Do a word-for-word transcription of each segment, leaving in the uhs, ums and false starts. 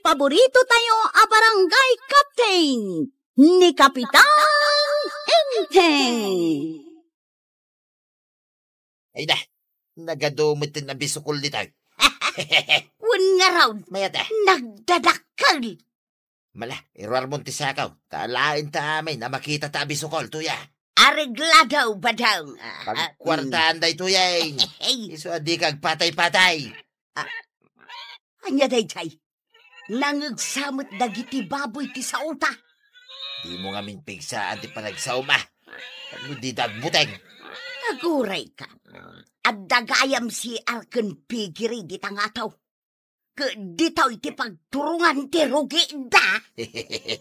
paborito tayo a barangay captain, ni Kapitan Enteng. Ay da, nagadu met ti abisukol ditoy. Wen ngarud, mayat a. Nagdadakkel. Mala, iruarmon ti sakaw, ta alaen ta amin a makita ta abisukol, tuya. Areglado, Badong. Ah, pagkuartaan daytoy, eh. Isu a dika agpatay-patay. Ah, ania daydiay? Nangegsa met dagiti baboy ti saota. Dimo ngamin pigsaan ti panagsaom, a. Tapno dida agbuteng. Agurayka. Adda gayam siar ken pigiri dita nga taw. Ket ditoy ti pagturongan ti rugida.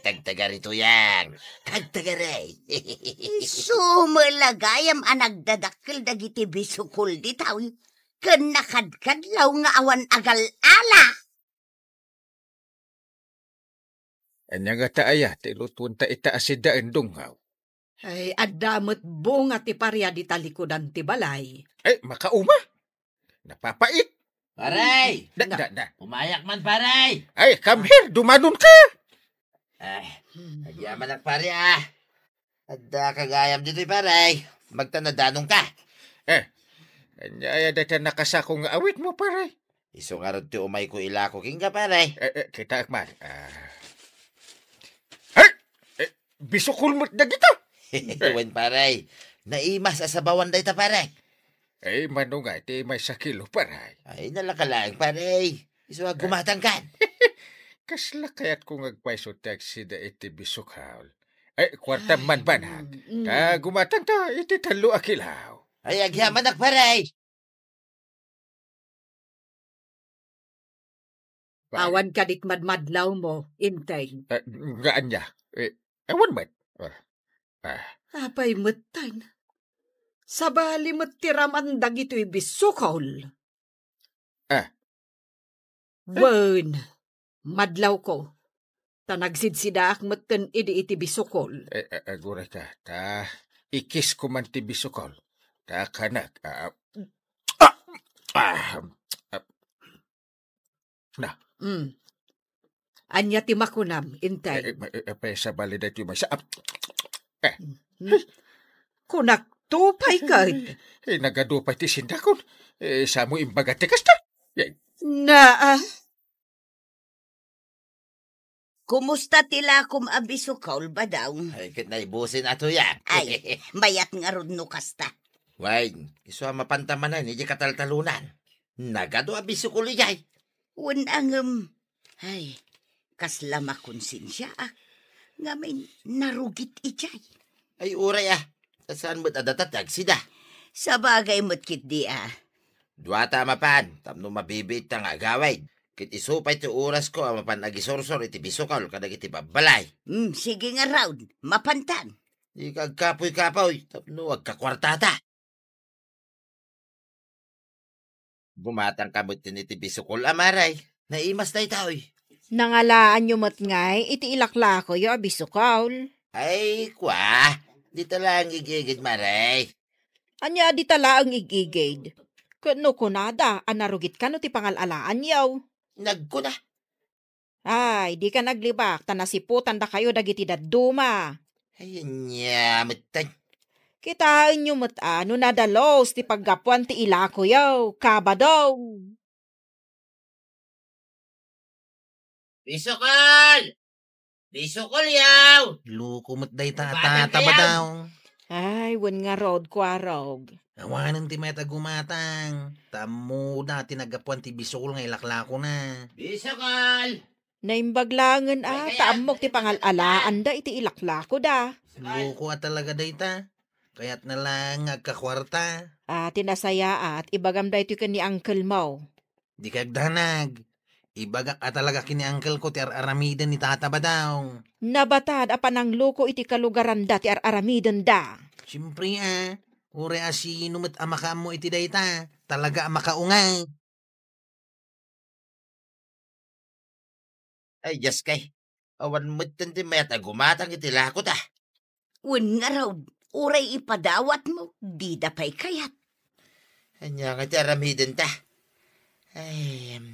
Tagtagari, tuyang. Tagtagari. Isu met la gayam a nagdadakkel dagiti bisukol ditoy. Ken nakadkadlaw nga awan agal-ala. Ania ngata aya ti ilutuenta ita a sidaen, Dunghaw? Ay, adda met bunga ti paria dita likudan ti balay. Ay, makauma. Napapait. Pare! Da, da, da. Umayak man, pare! Ay, come here, dumanonka! Ay, agyamanak, pare, a. Addaka gayam ditoy, pare. Magtanaddanonka. Eh, ania aya dayta nakasako nga awitmo, pare? Isu ngarud ti umayko ilako kenka, pare. Eh, eh, kitaek man. Ah. Ay! Eh, bisukol met dagita. Wen, pare. Naimas a sabawan dayta, pare. Ay, mano nga iti maysa kilo, pare? Ay, nalaka laeng, pare. Isu a gumatangkan. Kasla kayatko nga agpayso ti agsida iti bisukol. Ay, kuarta man banag. Mm, mm. Ta gumatangta iti tallo a kilo. Ay, agyamanak, pare. Pa- Awan kadi madmadlawmo, Enteng. Eh, nga ania? Eh, awan met. Ah, ah. Apay metten? Sabali met ti raman dagitoy bisukol. Ah. Wen, madlawko. Ta nagsidsidaak metten idi iti bisukol. Eh, eh, agurayka, ta ikisko man ti bisukol. Ta kanak, ah, ah, ah, ah, na. Mm. Ania ti makunam, Enteng? Eh, eh, eh, eh, sabali daytoy maysa. Ah, eh. Mm. Kunak to pay ket. Eh, nagadu pay ti sindakon. Eh, samo imbaga ti kasta. Eh. Naa. Kumusta ti lakom a bisukol, Badong? Ay, ket naibusen a tuyak. Ay, mayat ngarud no kasta. Wen, isu a mapanta manen iti kataltalonan. Nagadu a bisukol idiay. Wen a ngem, ay, kasla makonsensiaak. Ngamin, narugit idiay. Ay, uray a. Ta saan met a data ti agsida? Sabagay met ketdi a. Duata a mapan, tapno mabibiitta nga agawid. Ket isu pay ti orasko a mapan agisursor iti bisukol kadagiti babbalay. Hmm, sige ngarud, mapantan. Dika agkapuy-kapuy, tapno agkakuartata. Gumatangka met iti bisukol a, Mare. Naimas daytoy. Nangalaanyo met ngay iti ilaklakoyo a bisukol? Ay, kua, dita laeng igigid, Mare. Ania a dita laeng igigid? Ket no kunada a narugit kano ti pangal-alaanyo? Nagkuna. Ay, dika naglibak ta nasiputandakayo dagiti dadduma. Ay, ania metten. Kitaenyo met a no nadalus ti paggapuan ti ilakoyo, kabado. Bisukol! Bisukol yaw! Loko met dayta a tata, Badong. Ay, wen ngarud, kuarog. Awanen ti mayat a gumatang. Ta ammoda ti naggapuan ti bisukol nga ilaklakona. Bisukol! Naimbag laengen a, ta ammok ti pangal-alaanda iti ilaklakoda. Loko a talaga dayta. Kayatna laeng nga agkakuarta. A, ti nasayaat, ibagam daytoy ken ni uncle mo. Dika agdanag. Ibagak a talaga ken ni uncle ko ti ar-aramiden ni Tata Badong. Nabatad a panangloko iti kalugaranda ti ar-aramidenda. Siempre a, uray a sino met a makaammo iti dayta, talaga a makaungay. Ay, Dios kay, awan metten ti mayat a gumatang iti lakota. Wen ngarud, uray ipadawatmo, dida pay kayat. Ania nga ti aramidenta? Ay, em,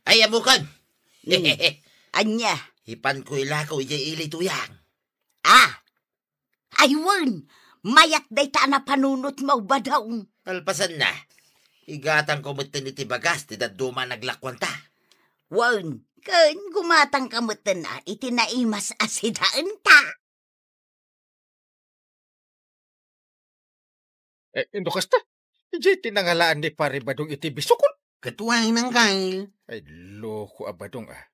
ay, ammokon! Hmm. Ania? Ipanko ilako idiay ili, Tuyang. Ah! Ay wen, mayat dayta a napanunotmo, Badong. Kalpasanna, igatangko metten iti bagas ti dadduma a naglakuanta. Wen, ken gumatangka metten a iti naimas a sidaenta. Eh, no kasta, idiay ti nangalaan ni Pare Badong iti bisukol. Ket wen, Angkel. Ay, loko a Badong, ah.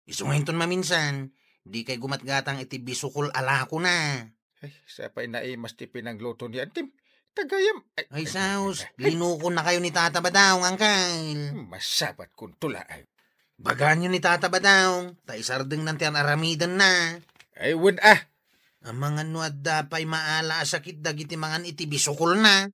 Isu nga inton maminsan, dikay gumatgatang iti bisukol a lakona. Ay, sa pay naimas ti pinangluto ni Antim. Tagayam. Ay, ay, saos, ay, linukonnakayo ni Tata Badong, Angkel. Masabat kunto laeng. Bagaanyo ni Tata Badong, ta isardengnan ti ar-aramidenna. Ay, wen, ah. Amangan no adda pay maala a sakit dagiti mangan iti bisukolna.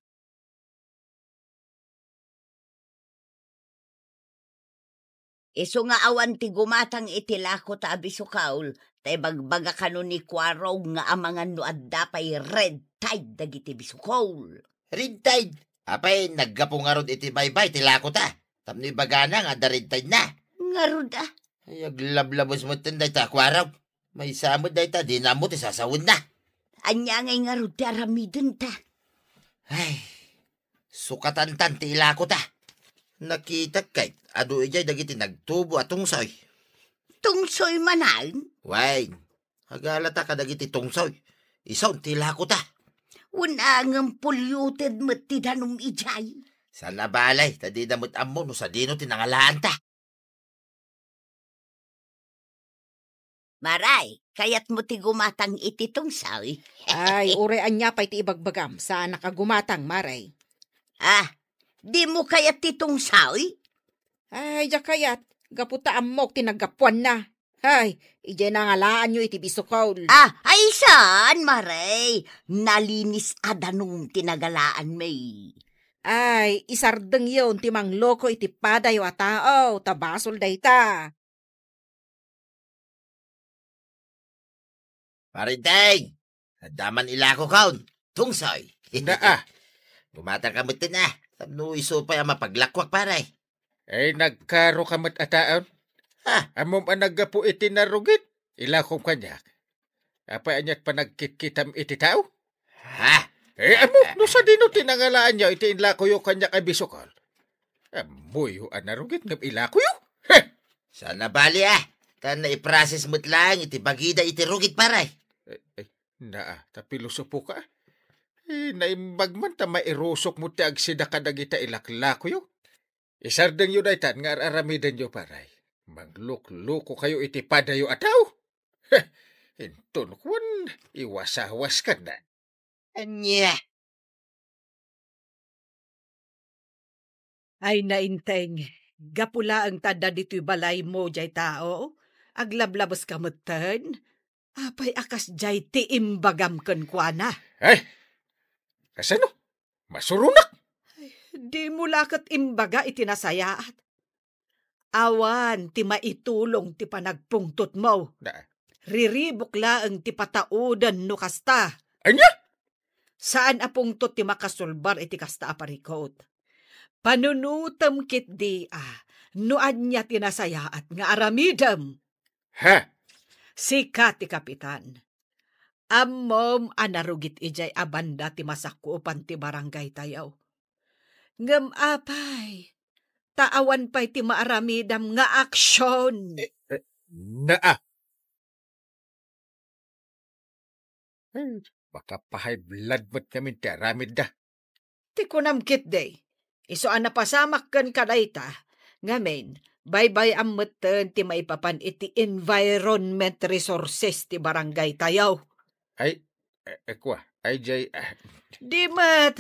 Isu nga awan ti gumatang iti lakota a bisukol, ta ibagbaga kano ni Kuarog nga amangan no adda pay red tide dagiti bisukol. Red tide? Apay, naggapu ngarud iti baybay ti lakota tapno ibagana nga adda red tide na. Ngarud, ah. Ay, aglablabos metten dayta, Kuarog. Maysa met dayta, dina ammo ti sasawenna. Ania ngay ngarud ti aramidenta? Ay, sukatantan ti ilakota. Nakitak ket adu idiay dagiti nagtubo a tungsoy. Tungsoy manen? Wen, agalata kadagiti tungsoy. Isu ti ilakota. Wen a, ngem polluted met ti danum idiay. Saan a bale, ta dida met ammo no sadino ti nangalaanta. Maray, kayatmo ti gumatang iti tungsoy? Ay, uray ania pay ti ibagbagam, saanak a gumatang, Maray. Ah, dimo kayat ti tungsoy? Ay, diak kayat, gapu ta ammok ti naggapuanna. Ay, idiay nangalaanyo iti bisukol. Ah, ay saan, Maray? Nalinis a danum ti nagalaanmi. Ay, isardengyon ti mangloko iti padayo a tao, ta basol dayta. Pare Deng, adda man ilakokon, tungsoy. Naa. Gumatangka metten a, tapno isu pay a mapaglakuak, pare. Ay, nagkaroka met a taon. Ha? Ammom a naggapu iti narugit, ilakom kaniak. Apay, aniat panagkitkitam iti tao? Ha? Eh, ammo, no sadino ti nangalaanyo iti inlakoyo kaniak a bisukol? Ammoyo a narugit ngem ilakoyo? Heh! Saan a bale, ah. Ta naiprocess met laeng iti bagida iti rugit, pare. Eh, eh, naa, ta pilosopoka. Eh, naimbag man ta mairusok mo ti agsida kadagita ilaklakoyo. Isardengyo daytan nga ar-aramidenyo, pare. Mangluklukokayo iti padayo a tao. Heh, inton kuan, iwasawas kada. Ania? Ay, Nainteng, gapu laeng ta adda ditoy balaymo diay tao, aglablabeska metten. Apay a kasdiay ti imbagam kenkuana? Ay, kasano? Masuronak! Ay, dimo la ket imbaga iti nasayaat. Awan ti maitulong ti panagpungtotmo. Na. Riribuk laeng ti patauden no kasta. Ania? Saan a pungtot ti makasulbar iti kasta a parikut. Panunotem ketdi a no ania ti nasayaat nga aramidem. Ha? Sika ti kapitan. Ammom a narugit idiay a banda ti masakupan ti barangaytayo. Ngem apay, ta awan pay ti maaramidam nga aksion. Eh, eh, naa. Eh, maka-high blood met ngamin ti aramidda. Ti kunam ketdi, isu a napasamak kenka dayta, ngamin, baybay-am metten ti maipapan iti environment resources ti barangaytayo. Ay, eh, eh, kua, ay, jay, ah. Di met,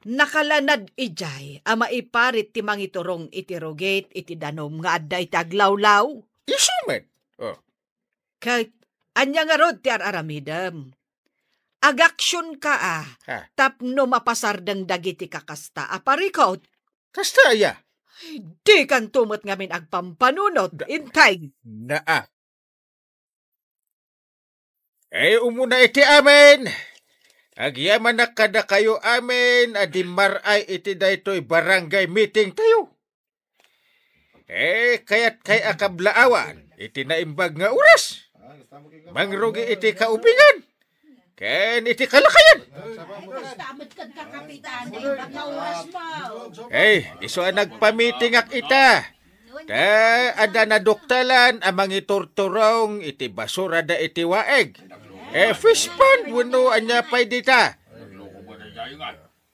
nakalanad idiay a maiparit ti mangiturong iti rugit iti danum nga adda iti aglawlaw. Isu met. Oh. Ket ania ngarud ti ar-aramidem? Agaksionka a, ha, tapno mapasardeng dagiti kakasta a parikut. Kasta aya? Ay, dikanto met ngamin agpampanunot, da-, intay. Naa. Eh, umuna iti amin. Agyamanak kadakayo amin a dimmar-ay iti daytoy barangay meeting tayo. Eh, kayat kay a kablaawan, iti naimbag nga oras, mangrugi iti kaubingan ken iti kalakayan. Hey, isu a nagpamitingak ita. Ta adda naduktalan a mangiturturong iti basurada iti waeg. Eh, fish pond wenno ania pay dita.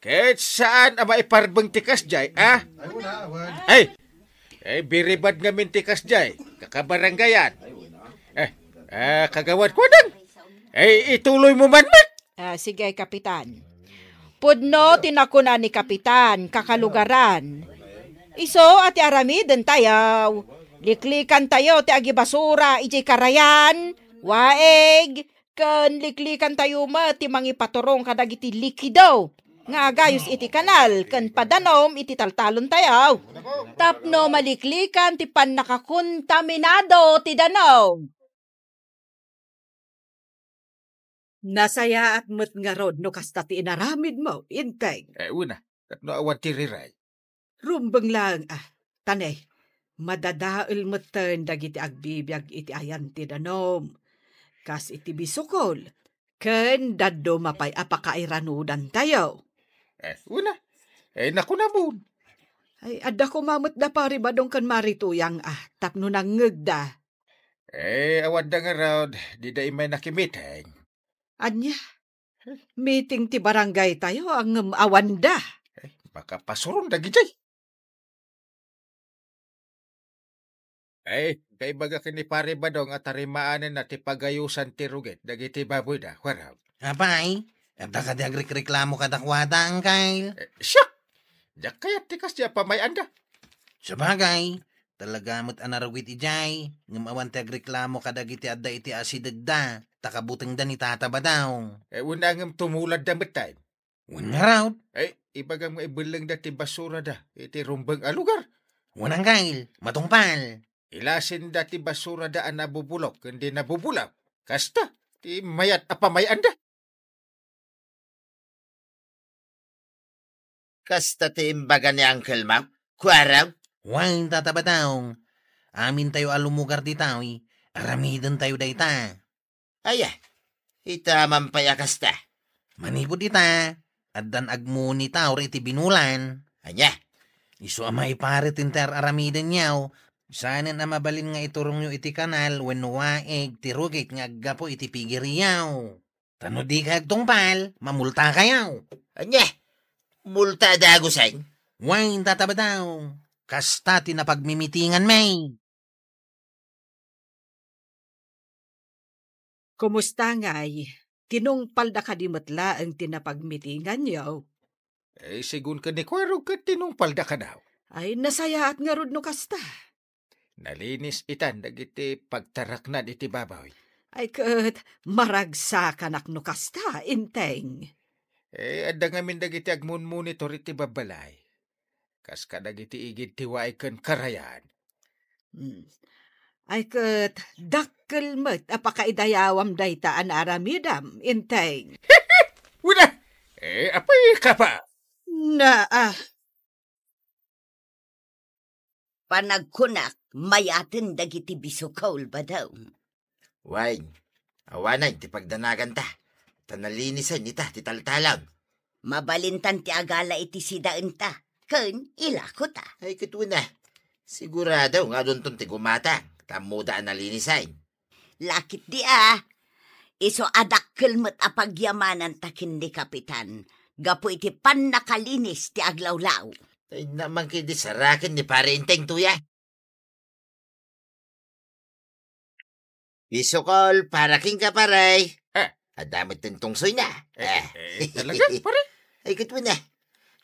Ket saan a maiparbeng ti kasjay, a? Ay, ay, biribad ngamin ti kasjay, kakabarangayan. Eh, ah, kagawad, kuanan. Ay, ituloy mo man met. Ah, sige, Kapitan. Pudno ti nakuna ni Kapitan, kakalugaran. Isu a ti aramiden tayo, liklikan tayo ti agibasura iti karayan, waeg, ken liklikan tayo met ti mangipaturong kadagiti likido nga agayus iti kanal ken padanum iti taltalon tayo. Tapno maliklikan ti pannakakontaminado ti danum. Nasayaat met ngarud no kasta ti inaramidmo, Inteng. Eh, una, tapno awan ti riray. Rumbeng laeng, a, ta ne, madadael metten dagiti agbibiag iti ayan ti danum, kas iti bisukol, ken dadduma pay a pakairanudantayo. Eh, una, eh, nakunamon. Ay, adda koma met da Pari Badong ken Mari Tuyang, a, tapno nangngegda. Eh, awan da ngarud, dida immay nakimeeting. Ania? Meeting ti barangay tayo, ngem awan da. Eh, makapasuron dagidiay. Eh, kaibaga ken ni Pari Badong a tarimaanenna ti pagayusan ti rugit dagiti baboyda, kuarag. Apay, adda kadi agrikreklamo kadakuada, Angkel? Eh, siak! Diak kayat ti kasdiay a pamay-anda. Sabagay, talaga met a narugit idiay, ngem awan ti agreklamo kadagiti adda iti asidegda, ta kabutengda ni Tata Badong. Eh, una ngem tumuladda metten. Wen ngarud? Eh, ibagam nga ibellengda ti basurada iti rumbeng a lugar. Wen, Angkel, matungpal. Ilasenda ti basurada a nabubulok ken di nabubulak. Kasta, ti mayat a pamay-anda. Kasta ti imbaga ni Uncle Mac, kuarag? Wen, Tata Badong. Amintayo a lumugar ditoy, aramidentayo dayta. Aya, ita man pay a kasta. Manipud ita, addan agmunitaw iti binulan. Ania? Isu a maiparit ti ar-aramidenyo, saanen a mabalin nga iturongyo iti kanal wenno waeg ti rugit nga aggapu iti pigiriyo. Ta no dikay agtungpal, mamultakayo. Ania? Multa a dagusen? Wen, Tata Badong. Kasta ti napagmimitinganmi. Kumusta ngay? Tinungpalda kadi met laeng ti napagmitinganyo? Eh, sigun ken ni Kuarog ket tinungpalda kadaw. Ay, nasayaat ngarud no kasta. Nalinis itan dagiti pagtaraknan iti baboy. Ay ket, maragsakanak no kasta, Inteng. Eh, adda ngamin dagiti agmunmonitor iti babbalay. Kas kadagiti igid ti waeg ken karayan. Hmm. Ay ket, dakkel met a pakaidayawam dayta a naaramidam, Inteng. Wala! Eh, apay ka pa? Na, ah. Panagkunak, mayaten dagiti bisukol, Badong. Wen, awanen ti pagdanaganta, ta nalinisan ita ti taltalon. Mabalintan ti agala iti sidaenta, ken ilakota. Ay, ket wen a, sigurado nga adunton ti gumatang, ta ammoda a nalinisan. Lakit di a, isu a dakkel met a pagyamananta ken ni Kapitan, gapu iti pannakalinis ti aglawlaw. Ay, naman kay di saraken ni Pare Inteng tuya. Bisukol, para kenka, pare. Ah. Adda met ti tungsoyna. Eh, ah. Eh, talaga, pare? Ay, ket wen a.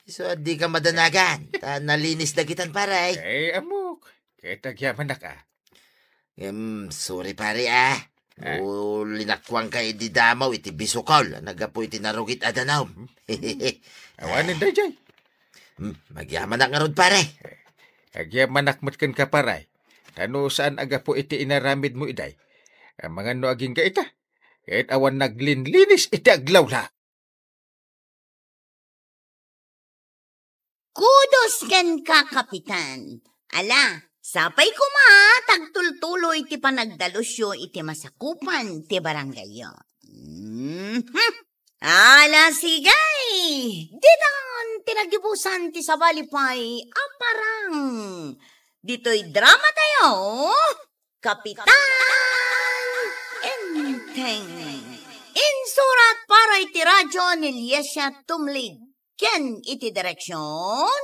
Isu a dika madanagan. Ta nalinis dagitan, pare. Eh, ammok. Ket agyamanak a. Em, sorry, pare, ah. Ah. O, linakuanka idi damaw iti bisukol a naggapu iti narugit a danum. Hmm. Awanen daydiay. Hmm, magyamanak ngarud, pare. Agyamanak met kenka, pare. Ta no saan a gapu iti inaramidmo idiay, amangan no agingga ita, ket awan naglinlinis iti aglawla. Kudos kenka, Kapitan. Ala, sapay koma, tagtultuloy iti panagdalusyo iti masakupan ti barangayyo. Mhm. Ala, sige! Ditan ti nagibusan ti sabali pay a parang. Ditoy drama tayo, Kapitan Enteng. Insurat para iti radyo ni Liesia Tumlig. Ken iti direksyon,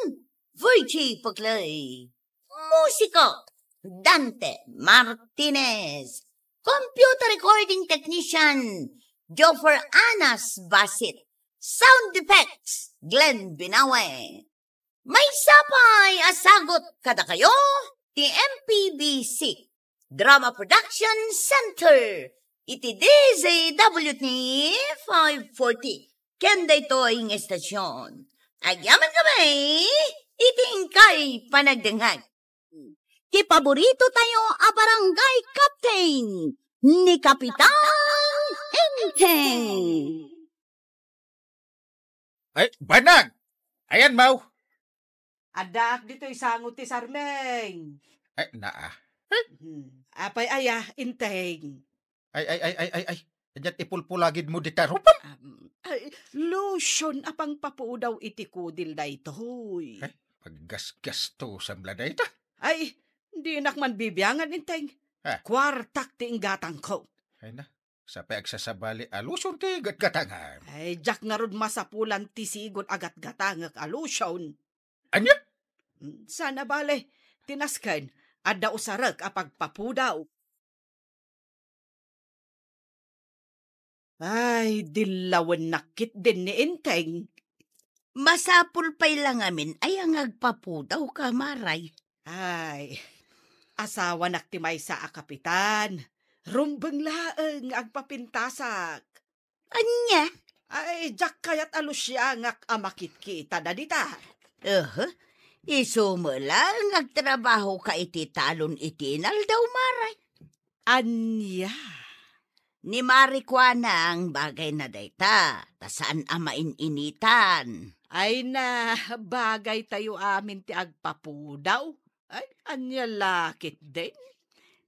Virgie Puclay. Musiko, Dante Martinez. Computer recording technician, Joffer Anas Basit. Sound effects, Glenn Binawe. Maysa pay a sagut kadakayo ti M P B C Drama Production Center iti D Z W T five forty. Ken daytoy nga estasyon, agyamankami iti inkay panagdengngeg. Ti paborito tayo a barangay captain, ni Kapitan Enteng. Ay, banag! Ayan, Maw. Addaak ditoy sango ti sarmeng. Ay, naa. Hmm. Apay aya, Enteng? Ay, ay, ay, ay, ay, ay. Anya ti pulpulagidmo dita rupa? Am, ay, lotion a pangpapudaw iti kudil daytoy. Ay, paggasgastusam la dayta. Ay, dinak man bibiangan, Enteng. Ha? Kuartak ti inggatangko. Ay na, sapay agsasabali a lotion ti gatgatangan. Ay, diak ngarud masapulan ti sigud a gatgatangek a lotion. Ania? Mm, sana bale, ti nasken, adda usarek a pagpapudaw. Ay, dillawennak ketdin ni Enteng. Masapul pay la ngamin aya nga agpapudawka, Maray. Ay, asawanak ti maysa a kapitan. Rumbeng laeng nga agpapintasak. Ania? Ay, diak kayat a lusiangak a makitkita dita. Aha. Isu met la nga agtrabahoka iti talon iti inaldaw, Maray. Ania? Ni Mari Kuanang bagayna dayta, ta saan a main-initan. Ay na, bagay tayo amin ti agpapudaw. Ay, ania la ketdin?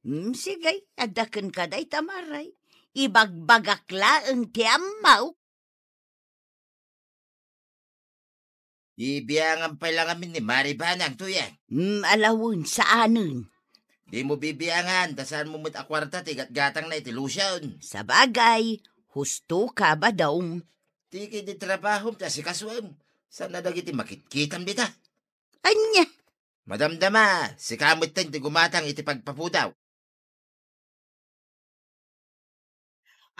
Mm, sige, adda kenka dayta, Maray. Ibagbagak laeng ti ammo. Bibiangan pay la ngamin ni Mari Banang, Tuyang. Mm, alawen, saanen. Dimo bibiangan, ta saanmo met a kuarta ti gatgatangna iti lotion. Sabagay, husto ka, Badong. Ti ket ti trabahom ti asikasoem. Saan a dagiti makitkitam dita? Ania? Madamdama, sika metten ti gumatang iti pagpapudaw.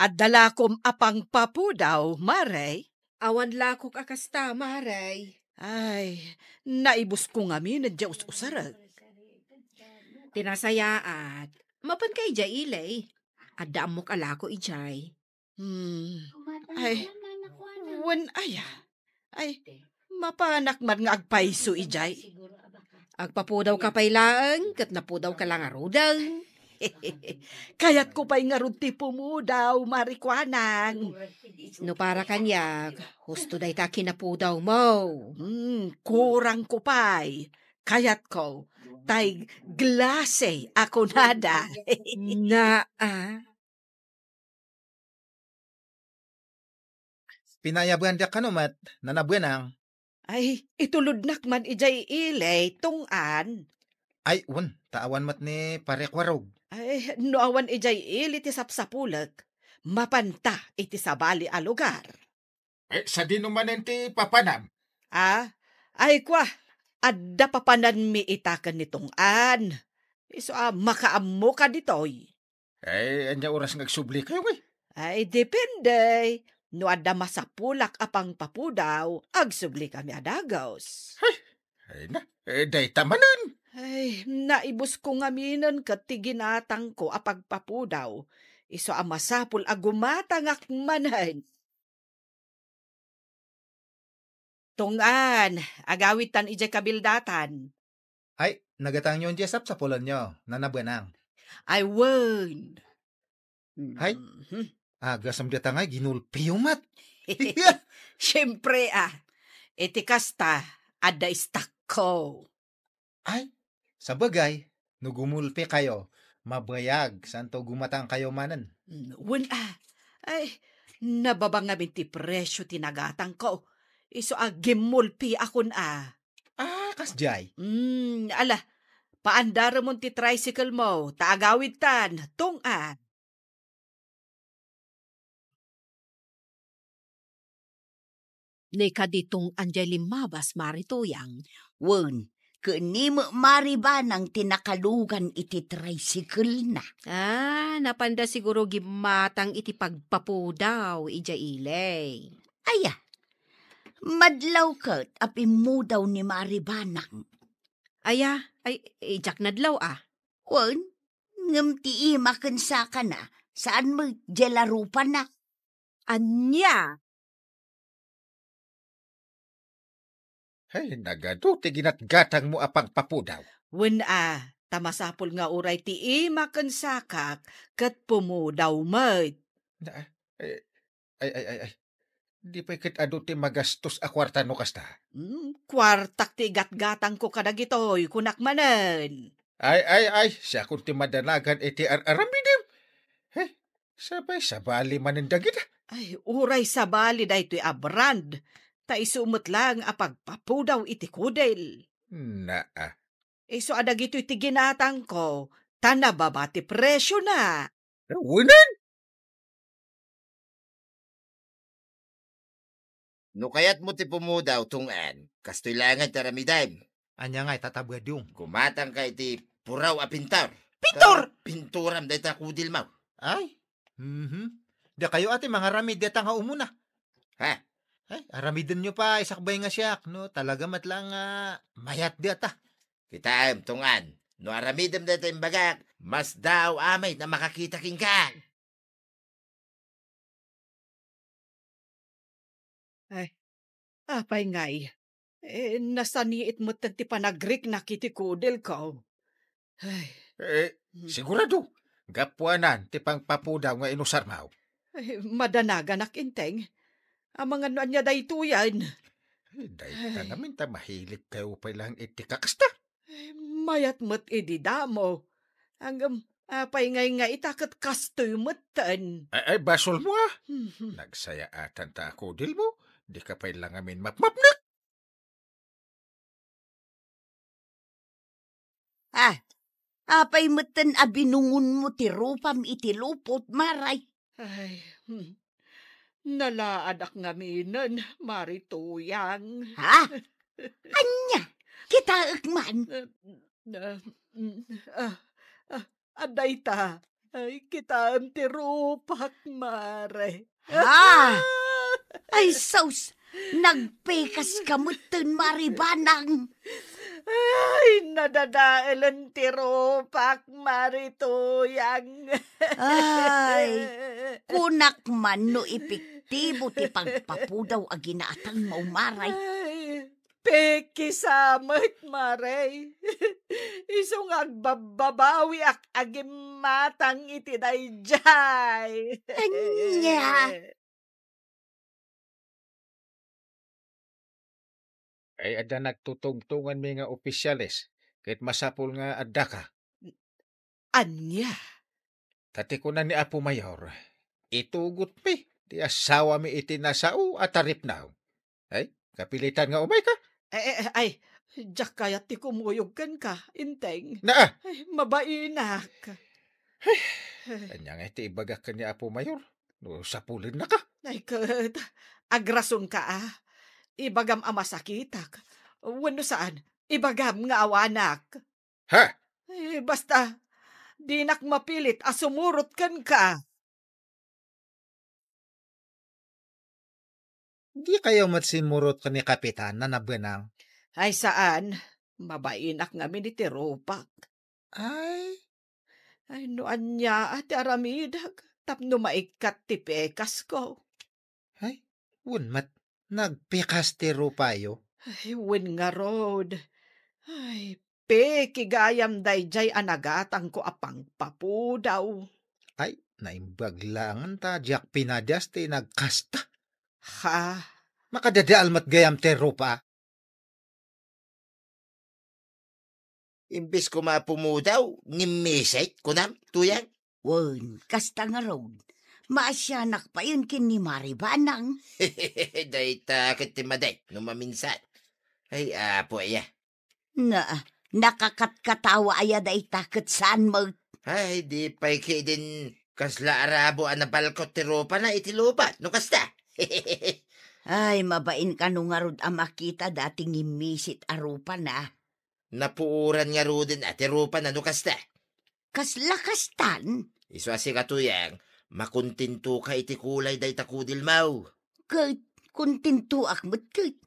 Adda lakom a pangpapudaw, Mare? Awan lakok a kasta, Mare. Ay, naibusko ngamin diay us-usarek. Ti nasayaat, mapanka idiay ili. Adda ammok a lako idiay. Hmm. Ay, wen aya. Ay, mapanak man nga agpayso idiay. Agpapudawka pay laeng, ket napudawka la ngaruden. Kayatko pay ngarud ti pumudaw, Mari Kuanang. No para kaniak, husto dayta kinapudawmo. Hmm, kurangko pay. Kayatko, tay glase a kunada. Naa. Pinayabuan diak kano met, Nana Buenang. Ay, itulodnak man idiay ili, Tong-an. Ay, wen, ta awan met ni Pare Kuarog. Ay, no awan idiay ili ti sapsapulek, mapanta iti sabali a lugar. Eh, sadino manen ti papanam? Ah, ay kwa, adda papananmi ita ken ni Tong-an. Isu a makaammoka ditoy. Ay, ania oras nga agsubli kayo, eh? Ay, depende. No adda masapulak a pangpapudaw, agsubli kami a dagus. Ay, ay na, eh, dayta manen. Ay, naibusko ngaminen ket ti ginatangko a pagpapudaw. Isu a masapul a gumatangak manen. Tong-an, agawidtan idiay kabildatan. Ay, nagatangyon diay sapsapulanyo, Nana Buenang. Ay, wen. Hay? Mhm. Agasam dita nga, ginulpiyo met. Siempre, ah. Iti kasta, adda istakko. Ay, sabagay, no gumulpi kayo, Mabayag, santo gumatangkayo manen. Mm, wen a. Ay, nababa ngamin ti presio ti nagatangko. Isu a gimmulpiakon a. Ah, kasdiay. Mm, ala, paandaremon ti tricycle mo, ta agawidtan, Tong-an. Ni kadi Tong-an diay limmabas, Mari Tuyang. Wen, ken ni met Mari Banang ti nakalugan iti tricycle-na. Ah, napanda siguro gimmatang iti pagpapudaw idiay ili. Aya, madlaw ket a pimmudaw ni Mari Banang. Aya, ay, idiak nadlaw a. Wen, ngem ti ima ken sakana, saan met diay larupana. Ania? Hay, nagadu ti ginatgatangmo a pagpapudaw. Wen a, ta masapul nga uray ti ima ken sakak ket pumudaw met. Na, eh, ay, ay, ay, ay. Di pay ket adu ti magastos a kuarta no kasta. Hmm, kuartak ti igatgatangko kadagitoy, kunak manen. Ay, ay, ay, siakon ti madanagan iti ar-aramidem. He, sabay sabali manen dagita. Ay, uray sabali daytoy a brand, ta isu met laeng a pagpapudaw iti kudil. Naa. Isu a dagitoy ti ginatangko, ta nababa ti presiona. Wen a. No kayatmo ti pumudaw, Tong-an, kastoy laengen ti aramidem. Ania ngay, Tata Badong? Gumatangka iti puraw a pintor. Pintor! Ta pinturam dayta kudilmo. Ay, mhm. Dakayo a ti mangaramid dayta nga umuna. Ha? Ay, aramidenyo pay sakbay nga siak, no? Talaga met laeng nga mayat dayta. Kitaem, Tong-an, no aramidem dayta imbagak, masdaaw amin a makakita kenka. Ay, apay ngay? Eh, nasaniit met ti panagriknak iti kudilko. Ay. Eh, hmm. Sigurado, gapuanan ti pangpapudaw nga inusarmo. Ay, madanaganak, Enteng. Amangan no ania daytoyen. Eh, dayta ay. Ngamin ta mahilig kayo pay lang iti kakasta. Eh, mayat met idi damo. Ngem, apay ngay nga ita ket kastoy metten. Ay, ay, basolmo a. Mhm. Nagsayaatan ta a kudilmo, di ka pay lang amin mapmapnek. Ah, apay metten a binungonmo ti rupam iti lupot, Mari? Ay, hmm. Nalaadak ngaminen, Mari Tuyang. Ha? Ania? Kitaek man. Eh, eh, mm, ah, ah, adda ita. Ay, kitaem ti rupak, Mari. Ha? Ay, sus! Nagpekas ka metten, Mari Banang. Ay, nadadaelen ti rupak, Mari Tuyang. Ay, kunak man no epektibo ti pagpapudaw a ginatangmo, Mari. Ay, pekis a met, Mari. Isu nga agbabbabawiak a gimmatang iti daydiay. Ania? Ay, adda nagtutungtunganmi nga opisyales, ket masapul nga addaka. Ania? Ta ti kuna ni Apo Mayor, itugotmi ti asawami iti nasao a taripna. Ay, kapilitan nga umayka? Eh, eh, eh, ay, diak kayat ti kumuyog kenka, Enteng. Naa! Ay, mabainak. Ay, ania nga iti ibagak ken ni Apo Mayor? No sapulennaka. Ay, ket, agrasonka a. Ibagam a masakitak. Wenno saan, ibagam nga awanak. Ha? Eh, basta, dinak mapilit a sumurot kenka. Di kayo met simmurot ken ni Kapitan, Nana Benang? Ay, saan. Mabainak ngamin iti rupak. Ay. Ay, no ania ti aramidak tapno maikkat ti pekasko. Ay, wen met, nagpekas ti rupayo? Ay, wen ngarud. Ay, peki gayam daydiay a nagatangko a pangpapudaw. Ay, naimbag laengen ta diak pinadias ti nagkasta. Ha? Makadadael met gayam ti rupa. Imbes koma a pumudaw, ngimmisit, kunam, Tuyang? Wen, kasta ngarud. Maasianak payen ken ni Mari Banang. Dayta ket ti madi, no maminsan. Ay, apo aya. Na, nakakatkatawa aya dayta ket saan met. Ay, di pay ketdin kasla arabo a nabalkot ti rupana iti lupot, no kasta. Ay, mabain kano ngarud a makita dayta ngimmisit a rupana. Napuoran ngaruden a ti rupana no kasta. Kasla kastan? Isu a sika, Tuyang, makontentoka iti kulay dayta kudilmo. Ket kontentoak met ket.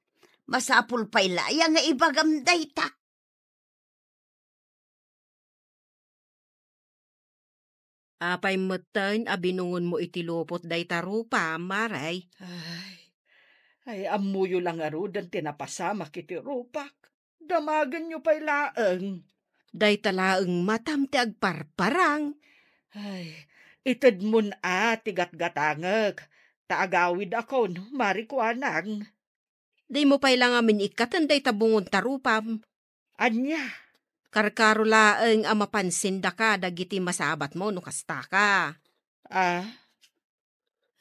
Masapul pay la aya nga ibagam dayta. Apay metten a binungonmo iti lupot dayta rupa, Mari? Ay, ay, ammoyo la ngaruden ti napasamak iti rupak. Damagenyo pay laeng. Dayta laeng matam ti agparparang. Ay, itedmon a ti gatgatangek, ta agawidakon, Mari Kuanang. Dimo pay la ngamin ikkaten dayta bungonta rupam. Ania? Karkaro laeng a mapansindaka dagiti masabatmo no kastaka. Ah?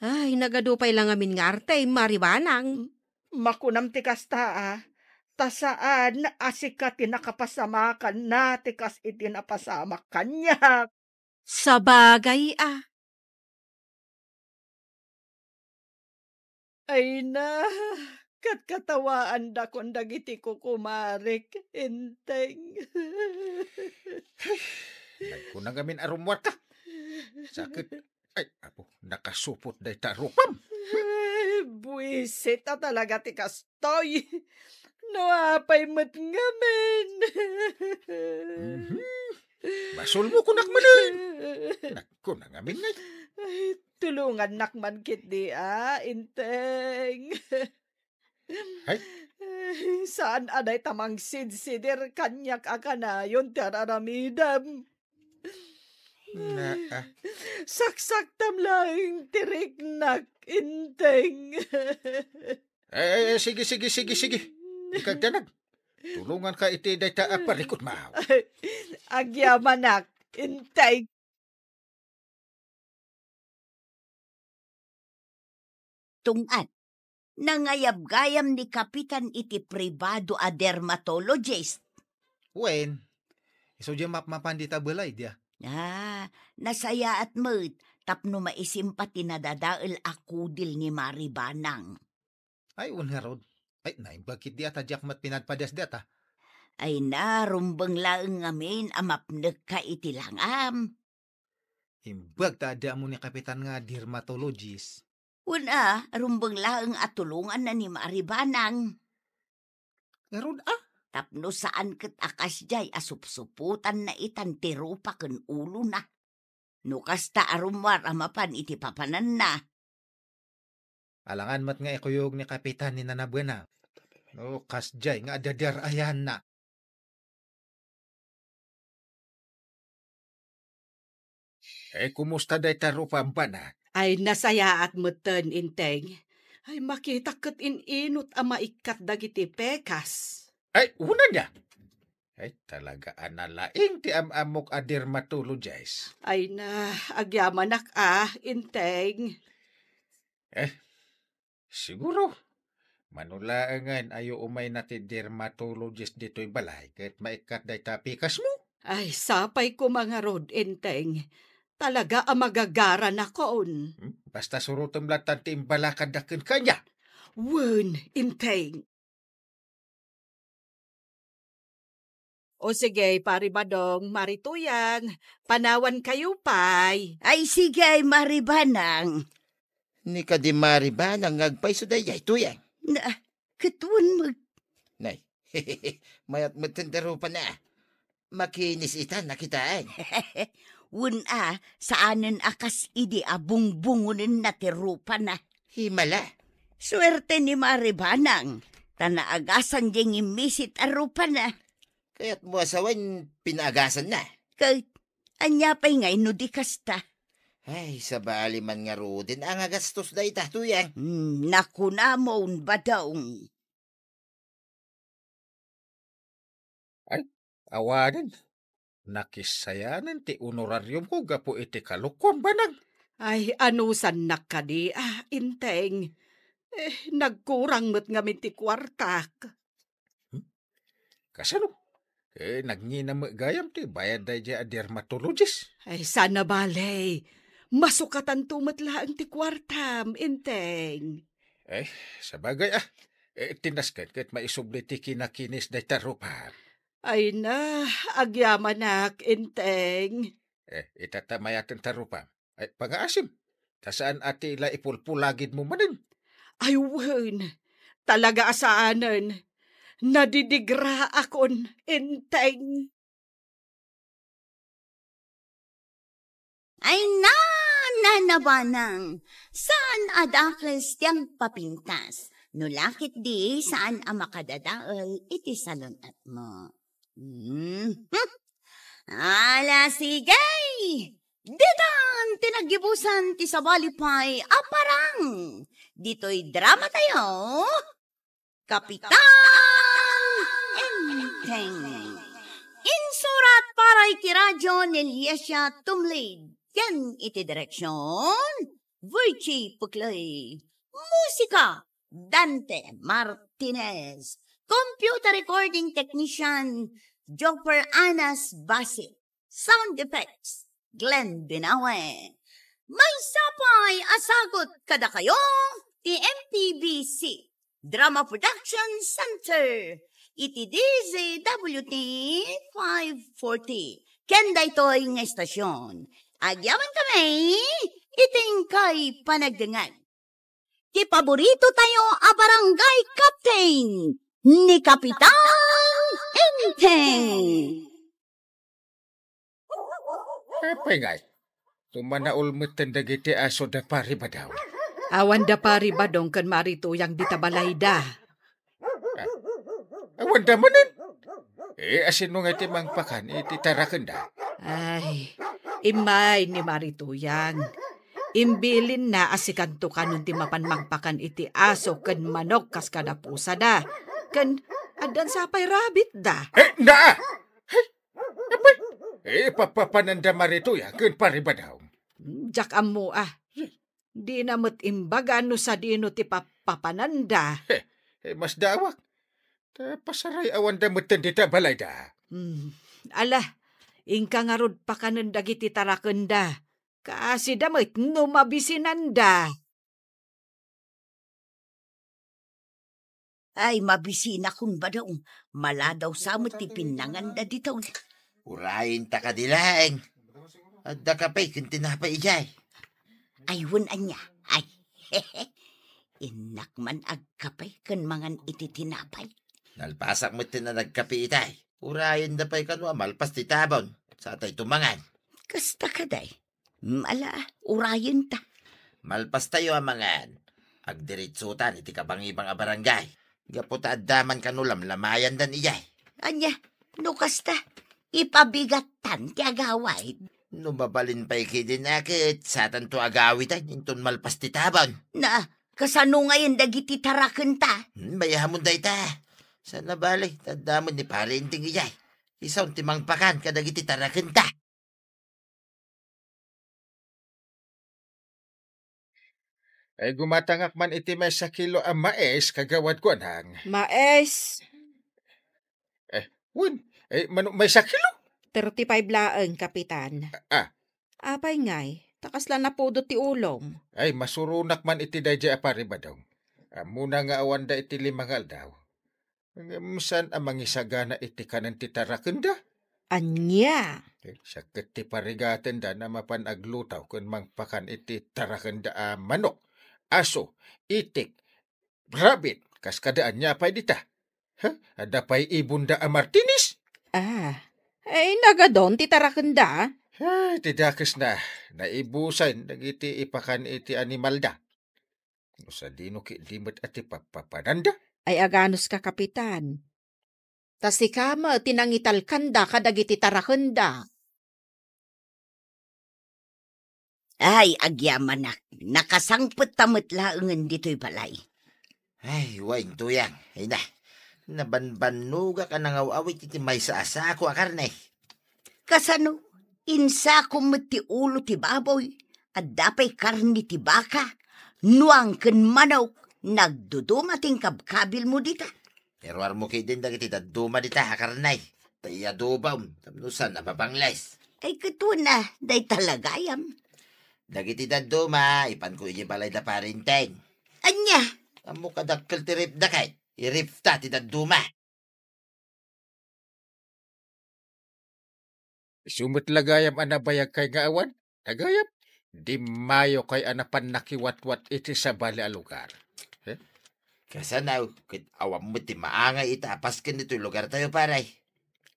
Ay, nagadu pay la ngamin nga arte, Mari Banang. M-, makunam ti kasta, a. Ta saan a sika ti nakapasamakanna ti kas iti napasamak kaniak. Sabagay a. Ay na, katkatawaandakon dagiti kukumarek, Enteng. Nagkuna ngamin a rummuarka. Sakit. Ay, apo, nakasupot dayta rupam. Ay, buisit a talaga ti kastoy. No apay met ngamin. Mhm. Basolmo kunak manen. Nagkuna ngamin, ay. Ay, tulongannak man ketdi a, Enteng. Ay. Ay, saan a dayta mangsidsidir kaniak a kanayon ti ar-aramidem. Na, ah. Saksaktam laeng ti riknak, Enteng. Eh, eh, sige, sige, sige, sige. Dika agdanag. Tulonganka iti dayta a parikutmo. Agyamanak, Enteng. Tungad, nangayabgayam ni Kapitan iti pribado a dermatologist. Wen, isu diay mapmapan dita balay, dia. Ah, nasayaat met tapno maisimpa ti nadadael a kudil ni Mari Banang. Ay, wen ngarud. Ay, naimbag ketdi a ta diak met pinadpadias dayta. Ay na, rumbeng laeng ngamin a mapnekka iti langam. Imbag ta adda ammo ni Kapitan nga dermatologist. Wen a, rumbeng laeng a tulonganna ni Mari Banang. Ngarud a? Tapno saan ket a kasdiay a supsupotanna itan ti rupa ken ulona. No kasta a rummuar a mapan iti papananna. Alangan met nga ikuyog ni Kapitan ni Nana Buena. No kasdiay nga adda di ar-ayanna. Eh, kumusta dayta rupam, bana? Ay, nasayaat metten, Enteng. Ay, makitak ket in-inut a maikkat dagiti pekas. Ay, unana. Ay, talaga a nalaing ti am-ammok a dermatologist. Ay na, agyamanak a, Enteng. Eh, siguro, mano laengen a umayna ti dermatologist ditoy balay ket maikkat dayta pikasmo? Ay, sapay koma ngarud, Enteng. Talaga a magagaranakon. Hmm? Basta surotem lattan ti imbalakadda kenka, ania? Wen, Enteng. O sige, Pari Badong, Mari Tuyang, panawankayo pay. Ay sige, Mari Banang. Ni kadi Mari Banang nga agpayso daydiay, Tuyang. Na, ket wen met. Nay, mayat met ti rupana. Makinis ita, nakitaen. Wen a, saanen a kas idi a bungbungonenna ti rupana. Himala. Suerte ni Mari Banang, ta naagasan diay ngimmisit a rupana. Kayatmo a sawen pinaagasanna? Ket, ania pay ngay no di kasta? Ay, sabali man ngaruden a nga gastos dayta, Tuyang. Hmm, nakunamon, Badong. Ay, Awanen, nakissayanen ti honorariumko gapu iti kalukuam, Banang. Ay, anusannak kadi, ah, Enteng. Eh, nagkurang met ngamin ti kuartak. Hmm? Kasano? Eh, nagngina met gayam ti bayad daydiay a dermatologist. Ay, saan a bale. Masukatanto met laeng ti kuartam, Enteng. Eh, sabagay, ah. Eh, ti nasken ket maisubli ti kinakinis dayta rupa. Ay na, agyamanak, Enteng. Eh, itata mayaten ta rupa. Ay, pangaasim. Ta saan a ti la ipulpulagidmo manen? Ay, wen. Talaga a saanen. Nadidigraakon, Enteng. Ay, na, nanabanang, saan a dakes ti agpapintas, no lakit di saan a makadadael iti salun-atmo. Hmm. Ala, sige! Ditan ti naggibusan ti sabali pay a parang ditoy drama tayo. Kapitan Enteng. Insurat para iti radyo ni Liesia Tumlid ken iti direksyon, Virgie Puclay. Musika, Dante Martinez. Computer recording technician, Joffer Anas Basit. Sound effects, Glenn Binawe. Maysa pay a sagut kadakayo ti M P B C Drama Production Center iti D Z W T five forty. Ken daytoy nga estasyon, agyaman kami iti inkay panagdengngeg. Ti paborito tayo a barangay captain, ni Kapitan Enteng. Apay ngay? Tumanaol metten dagiti aso da Pari Badong. Awan da Pari Badong ken Mari Tuyang dita balayda. Ah, awan da manen? Eh, asino nga iti mangpakan iti tarakenda? Ay, immay ni Mari Tuyang. Imbilinna a sikanto kanon ti mapan mangpakan iti aso ken manok kas kada pusada. Ken addan sa pay rabbit da. Eh, na! Hey! Apay, eh, papapananda Mari Tuyang ken Pari Badong. Diak ammo, ah. Dina met imbaga no sadino ti papapananda. He, eh, masdaawak. Ta pasaray-awanda metten dita balayda. Hmm. Ala, inka ngarud pakanen dagiti tarakenda. Kaasida met no mabisinanda. Ay, mabisinakon, Badong. Maladaw sa met ti pinnanganda ditoy. Urayenta kadi laeng. Adda kape ken tinapay idiay. Ay, wen ania. Ay, innak man agkape ken mangan iti tinapay. Nalpasak met ti nagkape itay. Urayenda pay kano a malpas ti tabon. Satay tumangan. Kasta kaday. Mm, ala, urayenta. Malpastayo a mangan. Agdiritsutan iti kabangibang a barangay. Gapu ta adda man kano lamlamayandan idiay. Ania, no kasta, ipabigattan ti agawid. No mabalin pay kidin a ket satanto agawiden inton malpas ti tabon. Na, kasano ngayen dagiti tarakenta? Hmm, mayamon dayta. Sana bali, taddamen ni Pari Enteng idiay. Isaon ti mangpakan kadagiti tarakenta. Ay, gumatangak man iti maysa kilo a mais, kagawad ko, anang. Mais? Eh, wen, eh, mano, maysa kilo? Thirty-five laeng, Kapitan. Ah. Apay ngay, ta kasla napudot ti ulom. Ay, masuronak man iti daydiay a Pari Badong. Ammona nga awanda iti lima nga aldaw. Ngem saan a mangisagana iti kanen ti tarakenda? Ania? Eh, siak ket ti parigatenda na mapan aglutaw ken mangpakan iti tarakenda a manok, aso, itik, rabbit, kas kada ania pay dita. Ha? Adda pay ibonda a Martinez? Ah, ay, nagadon ti tarakenda? Ay, ti dakesna, naibusay dagiti ipakan iti animalda. No sadino ketdi met a ti papapananda? Ay, aganuska, Kapitan. Ta sika met ti nangitalkanda kadagiti tarakenda. Ay, agyamanak, nakasangpet ta met laengen ditoy balay. Ay, wen, Tuyang, ay na. Nabanbannogak a nangaw-awit iti maysa a sako a karne. Kasano? Insakom met ti ulo ti baboy, adda pay karne ti baka, nuang ken manok, nagduduma ti inkabkabilmo dita. Iruarmo ketdin dagiti dadduma dita a karne, ta iadobam, tapno saan a mabangles. Ay, ket wen a, dayta la gayam. Dagiti dadduma, ipanko idiay balay da Pare Enteng. Ania? Ammok a dakkel ti ref da ket, i-ref ta ti dadduma. Isu met la gayam a nabayagkay nga awan, dagayam, dimmayokay a napan nakiwatwat iti sabali a lugar. Eh? Kasano, ket awan met ti maangay ita a pasken ditoy lugartayo, pare.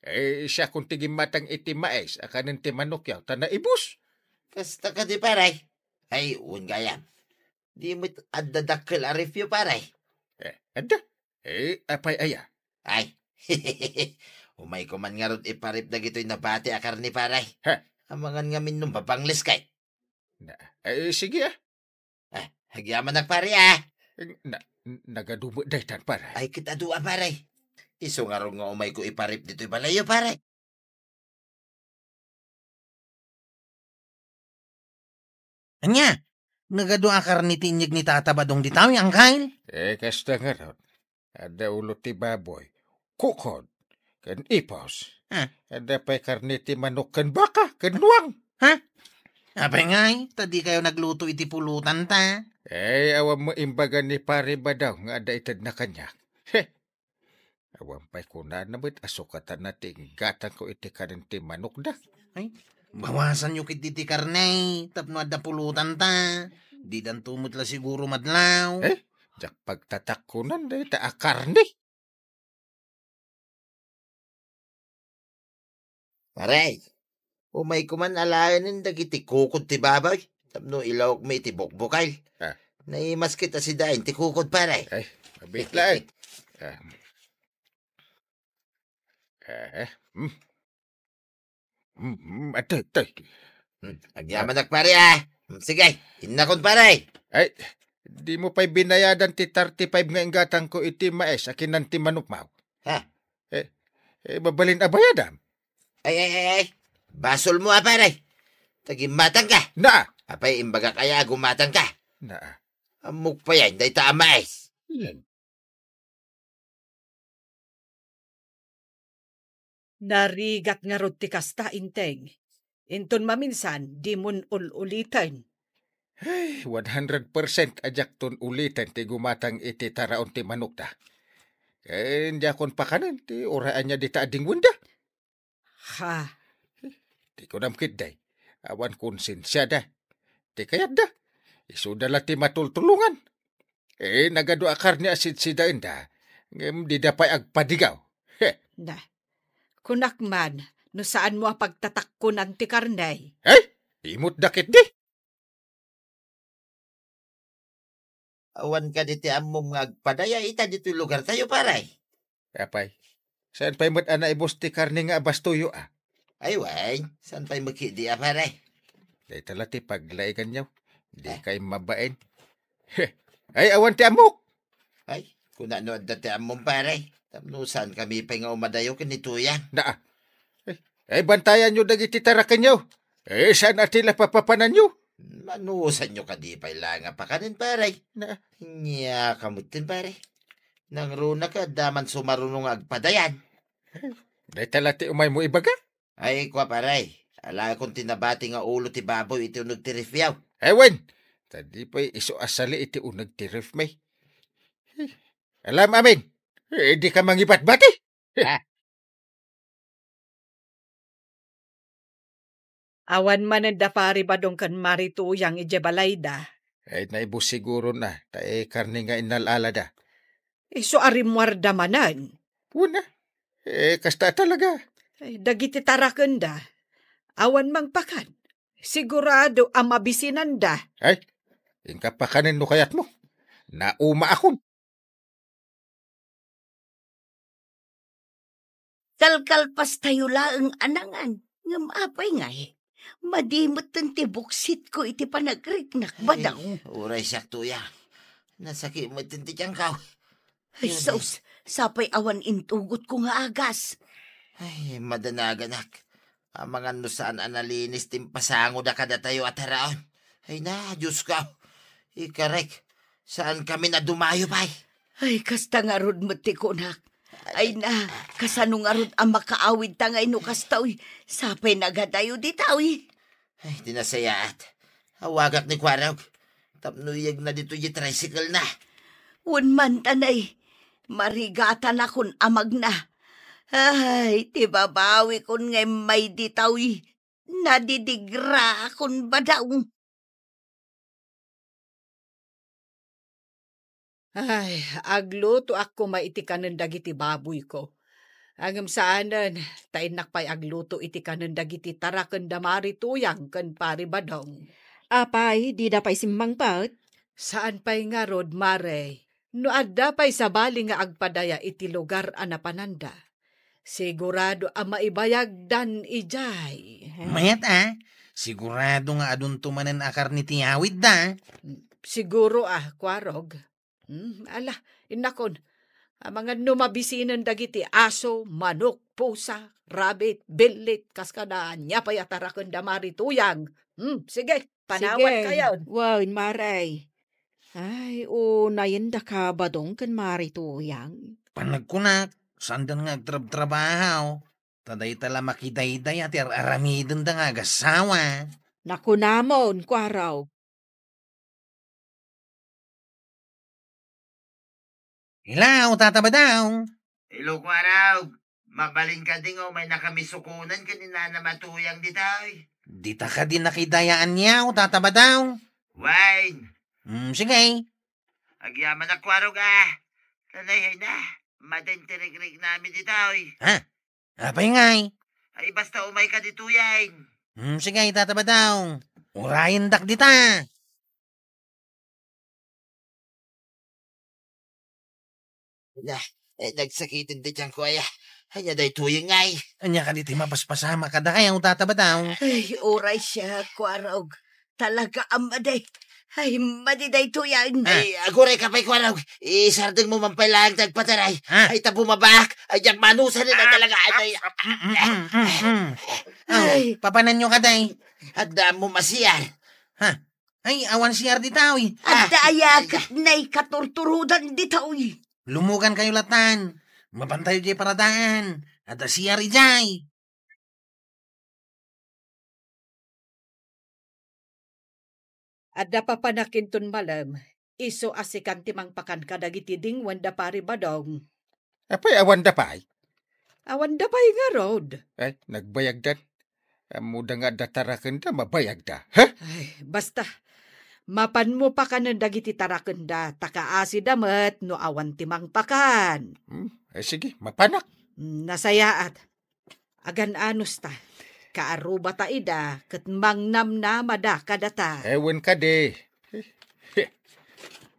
Eh, siakon ti gimmatang iti mais a kanen ti manokyo, ta naibus. Kasta kadi, pare? Ay, wen gayam. Di met adda dakkel a refyo, pare. Eh, adda? Eh, apay aya? Ay. Umayko man ngarud iparip dagitoy nabati a karne, pare. Ha? Amangan ngamin no mabangles kay. Na, eh, sige, ah. Ah, agyamanak, pare, ah. Eh, na, nagadu met daytan, pare. Ay, ket adu a, pare. Isu ngarud nga umayko iparip ditoy balayyo, pare. Ania? Nagadu a karne ti inyeg ni Tata Badong dita, Angkel? Eh, kasta ngarud. Adda ulo ti baboy, kukod, ken ipos. Ah. Adda pay karne ti manok ken baka ken nuang. Ha? Apay ngay, ta dikayo nagluto iti pulotanta? Eh, awan met imbaga ni Pare Badong nga adda itedna kaniak. He, Awan pay kunana met a sukatanna ti inggatangko iti kanen ti manokda. Ay, bawasanyo ketdi ti karne tapno adda pulotanta. Didanto met la siguro madlaw. Eh, diak pagtatakkonan dayta a karne. Pare, umayko man alaenen dagiti kukod ti baboy tapno ilawekmi iti bukbukal. Ah. Naimas ket a sidaen ti kukod, pare. Ay, mabit laeng. Ah. Eh, hmm. Hmm, hmm, atoy, atoy. Hmm, agyamanak, pare, ah. Hmm, sige, innakon, pare. Ay, dimo pay binayadan ti thirty-five nga inggatangko iti mais a kinan ti manokmo. Ha? Eh, eh, mabalin a bayadam. Ay, ay, ay, ay. Basolmo a, pare. Ta gimmatangka. Na. Apay, imbagak aya a gummatangka? Na. Ammok pay dayta a mais. Hmm. Narigat ngarud ti kasta, Enteng. Inton maminsan, dimon ul-uliten. Ay, one hundred percent a diakton uliten ti gumatang iti taraon ti manokda. Ken diakon pakanen ti uray ania dita a dingwenda. Ha? Ti kunam ketdi, awan konsensiada. Ti kayatda, isuda la ti matultulongan. Eh, nagadu a karne a sidsidaenda, ngem dida pay agpadigaw. He. Na, kunak man, no saanmo a pagtatakkonan ti karne. Ay, imutda ketdi. Awan kadi ti ammom nga agpadaya ita ditoy lugartayo, pare? Apay, saan pay met a naibus ti karne nga abastoyo, a? Ay, wen, saan pay met ketdi a, pare? Dayta la ti paglaeganyo. Di Eh. kay mabain. He, ay, awan ti ammok. Ay, kuna no adda ti ammom, pare. Tapno saan kami pay nga umadayo ken ni Tuyang. Naa. Ay, ay, bantayanyo dagiti tarakenyo. Eh, saan a ti la papapananyo? Manusanyo kadi pay la nga pakanen, pare. Na. Nia kamutin, pare. Nangruna ka, adda man sumaruno nga agpadayan. Dayta la ti umaymo ibaga? Ay, kua, pare. Alaekon ti nabati nga ulo ti baboy iti uneg ti refyo. Ay, wen! Ta di pay isu a sali iti uneg ti ref mi. Alam amin. Eh, di ka mangibatbati. Ah. Awan manen da Pari Badong ken Mari Tuyang idiay balayda. Ay, naibus siguro na, ta, eh, karne nga innal-alada. Isu a rimmuarda manen. Wen a. Eh, kasta talaga. Ay, dagiti tarakenda. Awan mangpakan. Sigurado a mabisinanda. Ay, inka pakanen no kayatmo. Naumaakon. Kalkalpastayo laeng a nangan. Ngem apay ngay? Madi metten ti buksitko iti panagriknak, Badong. Ay, uray siak, Tuyang. Nasakit metten ti tiangko. Ay, Dios sus, Sapay awan intugotko nga agas. Ay, madanaganak. Amangan no saan a nalinis ti impasangoda kadatayo a taraon. Ay na, Diyos ko. Ikarek, saan kami na dumayo pay? Ay, kasta ngarud met ti kunak. Ay na, kasano ngarud a makaawid ta ngay no kasta, uy? Sapay nagadayo dita, uy. Ay, ti nasayaat. Awagak ni Kuarog. Tapno iyegna ditoy di tricycle na. Wen man, tanay. Marigatanakon a magna. Ay, ti babawikon nga immay dita, uy. Nadidigraakon, badaw. Ay, aglutoak koma iti kanen dagiti baboyko. Ngem saanen, ta innak pay agluto iti kanen dagiti taraken da Mari Tuyang ken Pari Badong. Apay, dida pay simmangpet? Saan pay ngarud, Mare. No adda pay sabali nga agpadaya iti lugar a napananda, sigurado a maibayagdan idiay. Mayat a, sigurado nga adunto manen a karne ti awidda. Siguro a, Kuarog. Hmm, ala, innakon, amangan no mabisinen dagiti aso, manok, pusa, rabbit, billit, kas kada ania pay a taraken da Mari Tuyang. Hmm, sige, panawat kayon. Wen, Mare. Ay, unayen daka Badong ken Mari Tuyang. Panagkunak, saanda nga agtrabtrabaho. Ta dayta la makidaydaya ti ar-aramidenda nga agassawa. Nakunamon, Kuarog. Hello, Tata Badong. Hello, Kuarog. Mabalin kadi nga umaynakami sukonen ken ni Nana Matuyang ditoy? Dita kadi nakidayaan niya, Tata Badong? Wen. Hmm, sige. Agyamanak, Kuarog, a. Tanay, ay na. Maden ti rigriknami ditoy. Ha? Apay ngay? Ay, basta umayka ditoyen. Hmm, sige, Tata Badong. Urayendak dita. Na, eh, nagsakiten ti tiyanko, aya. Ania daytoy ngay? Ania kadi ti mapaspasamak kadakayo, Tata Badong? Ay, uray siak, Kuarog. Talaga a madi. Ay, madi daytoyen. Ah. Ay, agurayka pay, Kuarog. Isardengmo man pay laeng ti agpataray. Ah. Ay, ta bumabaak. Ay, diak manusan na talaga. Ay, ay. Mm, mm, mm, mm. Ay. Oh, papananyo kadi? Adda ammo a siar. Ha? Ay, awan siar ditoy. Ah. Adda aya ket naikaturturodan ditoy. Lumugankayo latan. Mapantayo diay paradaan. Adda siar idiay. Adda papanak inton malem, isu a sikan ti mangpakan kadagiti dingwen da Pari Badong. Apay, awanda pay? Awanda pay ngarud. Ay, nagbayagdan. Ammoda nga adda tarakenda, mabayagda. Ha? Ay, basta. Mapanmo pakanen dagiti tarakenda, ta kaasida met no awan ti mangpakan. Hmm, ay, sige, mapanak. Hmm, nasayaat. Agan-anos ta, kaarrubata ida ket mangnamnamada kadata. Eh, wen kadi.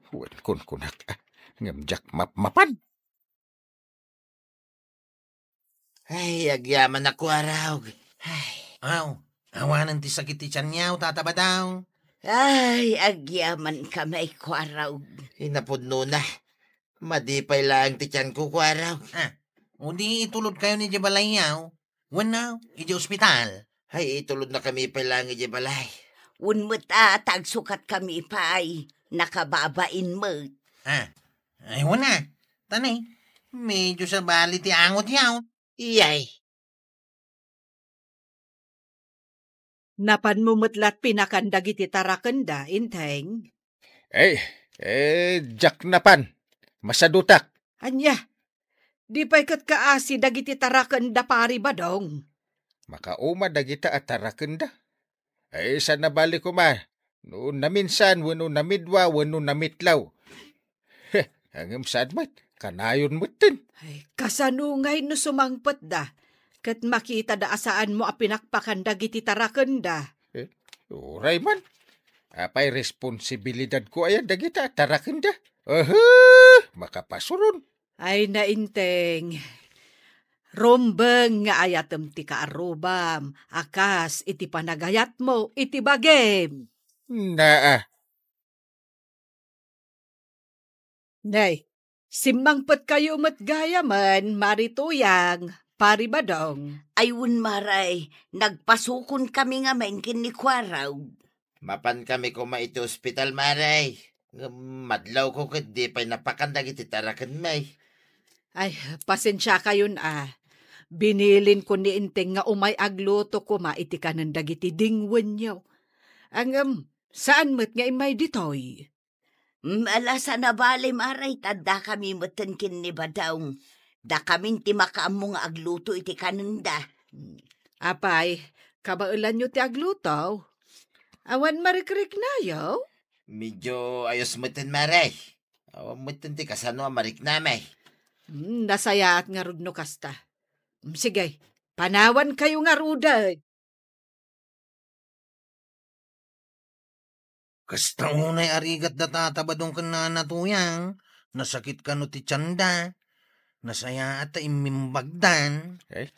Wen kunkunak, ah, ngem diak mapmapan. Ay, agyamanak, Kuarog. Ay. Aw, awanen ti sakit ti tianyo, Tata Badong. Ay, agyamankami, Kuarog. Inapudnona. Madi pay laeng ti tianko, Kuarog. Ah, o di itulodkayon idiay balayyo. Wenno, idiay ospital. Ay, itulodnakami pay laeng idiay balay. Wen met a, ta agsukatkami pay. Nakababain met. Ah, ay, wen a. Tanay, medyo sabali ti angotyo. Iyay. Napanmo met la pinakan dagiti tarakenda, Inteng? Eh, eh, diak napan. Masadutak. Ania? Di pay ket kaasi dagiti tarakenda, Pari Badong? Makauma dagita a tarakenda. Ay, saan a bali koma no naminsan wenno namidua wenno namitlaw. Heh, ngem saan met, kanayon metten. Ay, kasano ngay no sumangpetda ket makitada a saanmo a pinakpakan dagiti tarakenda? Eh, uray man. Apay responsibilidadko aya dagita a tarakenda? Aha, makapasuron. Ay, nainteng. Rumbeng nga ayatem ti kaarrubam a kas iti panagayatmo iti bagim. Naa. Nay, Simmangpetkayo met gayamen, Mari Tuyang, Pari Badong. Ay, wen, Mare, nagpasukonkami ngamin ken ni Kuarog. Mapankami koma iti ospital, Mare. Ngem madlawko ket di pay napakan dagiti tarakenmi. Ay, pasensiakayon a. Binilinko ni Enteng nga umay agluto koma iti kanen dagiti dingwenyo. Ngem, saan met nga immay ditoy? Mm, ala, saan a bale, Mare, ta addakami metten ken ni Badong. Dakamin ti makaammo nga agluto iti kanenda. Apay, kabaelanyo ti agluto? Awan marikrik nayo? Medyo ayos metten, Mare. Awan metten ti kasano a mariknami. Hmm, nasayaat ngarud no kasta. Hmm, sige, panawankayo ngaruden. Kasta unay a rigat da Tata Badong ken Nana Tuyang, nasakit kano ti tienda, nasayaat ta immimbagdan. Hey.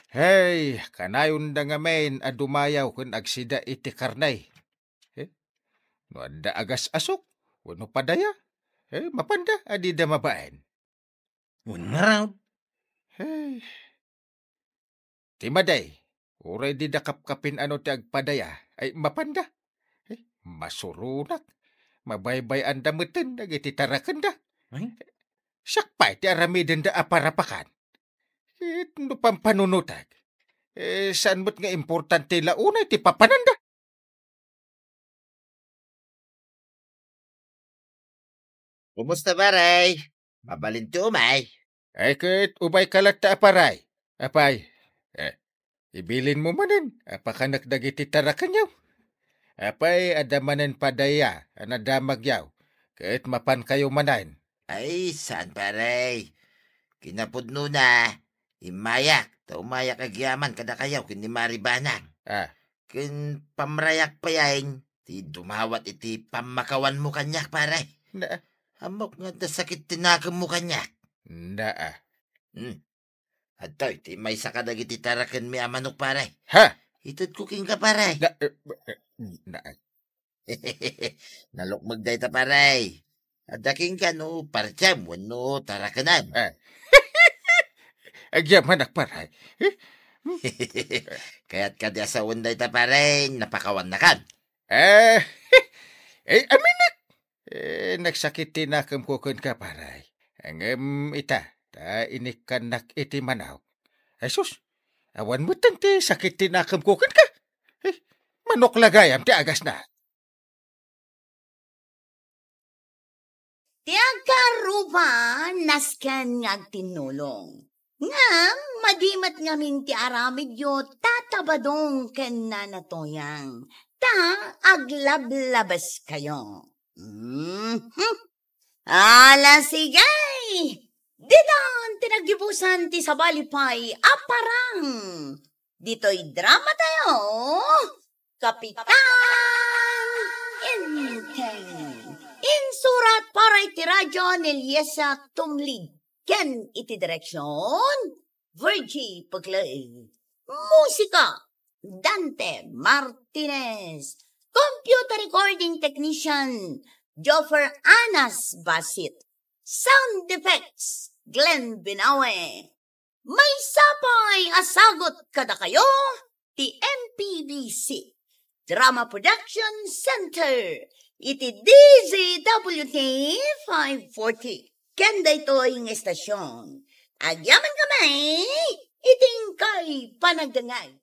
Hey, kanayonda ngamin a dumayaw ken agsida iti karne. Eh, no adda agas-asok, wenno padaya, eh, mapanda a dida mabaen. Wen ngarud. Hey. Ti madi, uray dida kapkapin ano ti agpadaya, ay mapanda. Eh, masuronak. Mabaybay-anda metten dagiti tarakenda. Ay? Siak pay ti aramidenda a parapakan. Ket no pampanunotek, eh, saan met nga importante la unay ti papananda? Kumusta, Pare? Mabalin ti umay? Ay, ket umayka latta a Pare. Apay, eh, ibilinmo manen a pakanek dagiti tarakenyo. Apay, adda manen padaya a nadamagyo, ket mapankayo manen. Ay, saan, Pare. Kinapudnona, immayak, ta umayak agyaman kadakayo ken ni Mari Banang. Ah. Ken pamrayak payen, ti dumawat iti pammakawanmo kaniak, Pare. Na. Ammok nga adda sakit ti nakemmo kaniak. Na, ah. Hmm. Adtoy ti maysa kadagiti tarakenmi a manok, Pare. Ha? Itedko kenka, Pare. Na, eh, eh, na. Nalukmeg dayta, Pare. Adda kenka no partiam wenno tarakenem. Eh. Agyamanak, Pare. Eh? Kayat kadi a sawen dayta, Pare, napakawannakan. Eh, eh, aminek. Eh, nagsakit ti nakemko kenka, Pare. Ngem ita, ta inikkannak iti manok. Ay sus, awan metten ti sakit ti nakemko kenka. Eh, manok la gayam ti agasna. Ti agkaruba, nasken nga agtinnulong. Ngem madi met ngamin ti aramidyo, Tata Badong ken Nana Toyang, ta aglablabeskayo. Mhm. Ala, sige! Ditan ti naggibusan ti sabali pay a parang. Ditoy drama tayo, Kapitan Enteng. Insurat para iti radyo ni Eliesa Tumlid ken iti direksyon, Virgie Paglae. Musika, Dante Martinez. Computer recording technician, Joffer Anas Basit. Sound effects, Glenn Binawe. Maysa pay a sagut kadakayo ti M P B C Drama Production Center iti D Z W T five forty. Ken daytoy nga estasyon, agyaman kami iti inkay panagdengngeg.